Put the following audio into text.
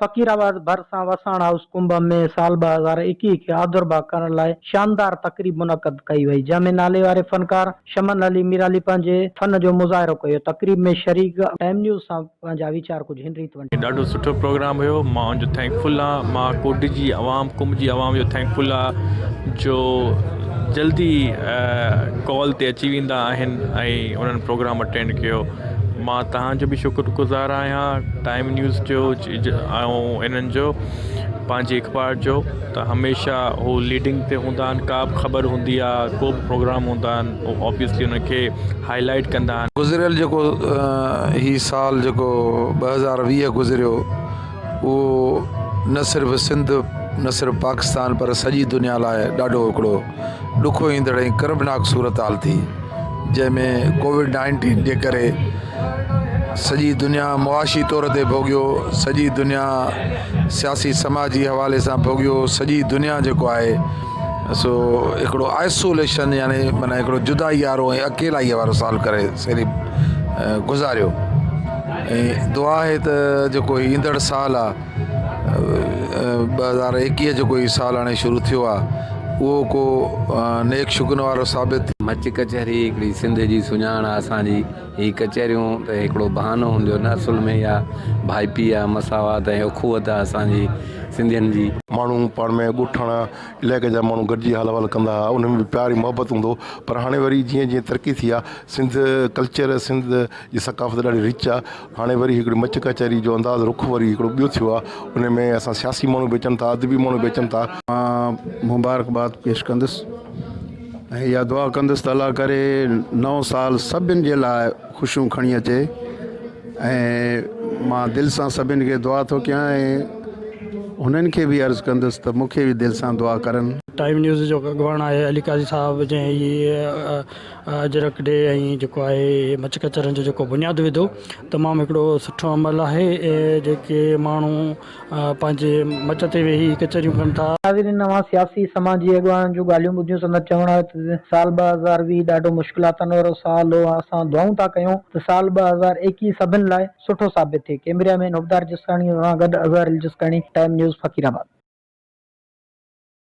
فقيرآباد ڀرسان وساڻ هائوس ڪنب ۾ سال 2021 کي آڌرڀاء ڪرڻ لاء شاندار تقريب منعقد ڪئي وئي، جنهن ۾ ناليواري فنڪار شمن علي ميرالي پنهنجي فن جو مظاهرو ڪيو. تقريب ۾ شريڪ ٽائيم نيوز سان پنهنجا ويچار ڪجهه هن ريت ونڊيا. ڏاڍو سٺو پروگرام هيو مان ان جو thank full آهيان مان ڪوٽ جي عوام ڪنب جي عوام جو thank full آهيان جو جلدي ڪال تي اچي ويندا آهن ۽ انهن پروگرام اٽينڊ ڪيو مان توهان جو به شڪر گذار آهيان ٽائيم نيوز جو ۽ انهن جو پنهنجي اخبار جو ته هميشه هو ليڊنگ تي هوندا آهن ڪا به خبر هوندي آهي ڪو به پروگرام هوندا آهن هو آبويسلي ان کي هائي لائيٽ ڪندا آهن. گذريل جيڪو هي سال جيڪو 2020 گذريو اهو نه صرف سنڌ نه صرف پاڪستان پر سڄي دنيا لاء ڏاڍو هڪڙو ڏکو ايندڙ ۽ ڪربناڪ صورتحال ٿي جنهن ۾ ڪووڊ نائنٽين جي ڪري سڄي دنيا معاشي طور تي ڀوڳيو سڄي دنيا سياسي سماجي حوالي سان ڀوڳيو سڄي دنيا جيڪو آهي سو هڪڙو آئسوليشن يعني معنيٰ هڪڙو جدائي وارو ۽ اڪيلائي وارو سال ڪري سري گذاريو ۽ دعا آهي ته جيڪو هي ايندڙ سال آهي 2021 جيڪو هي سال هاڻي شروع ٿيو آهي اهو ڪو نيڪ شگن وارو ثابت ٿئي. مچ ڪچهري هڪڙي سنڌ جي سڃاڻ آ اسان جي هي ڪچهريون ته هڪڙو بهانو هونديون نه اصل ۾ اها ڀائپي آ مساوات ۽ اخوت آ اسان جي سنڌين جي. ماڻهو پاڻ ۾ ڳوٺاڻا علائقي جا ماڻهو گڏجي حال احوال ڪندا هئا ان ۾ به پيار ۽ محبت هوندو هو پر هاڻي وري جيئن جيئن ترقي ٿي آهي سنڌ ڪلچر سنڌ جي ثقافت ڏاڍي رچ آهي هاڻي وري هڪڙي مچ ڪچهري جو انداز رخ وري هڪڙو ٻيو ٿيو آهي ان ۾ اسان سياسي ماڻهو به اچن ٿا ادبي ماڻهو به اچن ٿا. مان مبارڪباد پيش ڪندس ۽ اها دعا ڪندس ته الله ڪري نئون سال سڀن جي لاء خوشيون کڻي اچي ۽ مان دل سان سڀن کي دعا ٿو ڪيان ۽ هنن کي به عرض ڪندس ته مون کي به دل سان دعا ڪرن. ٽائيم نيوز جو اڳواڻ آهي علي قاضي صاحب جنهن هي اجرڪ ڊي ۽ جيڪو آهي مچ ڪچهرين جو جيڪو بنياد وڌو تمام هڪڙو سٺو عمل آهي جيڪي ماڻهو پنهنجي مچ تي ويهي ڪچهريون ڪن ٿا. ناظرين اوهان سياسي سماجي اڳواڻن جون ڳالهيون ٻڌيون سندن چوڻ آهي ته سال 2020 ڏاڍو مشڪلاتن وارو سال هو اسان دعائون ٿا ڪيون ته سال 2021 سڀن لاء سٺو ثابت ٿئي ڪيمريا مين حبدار جسڪاڻي سان گڏ اظهر الجسڪاڻي ٽائيم نيوز فقير آباد.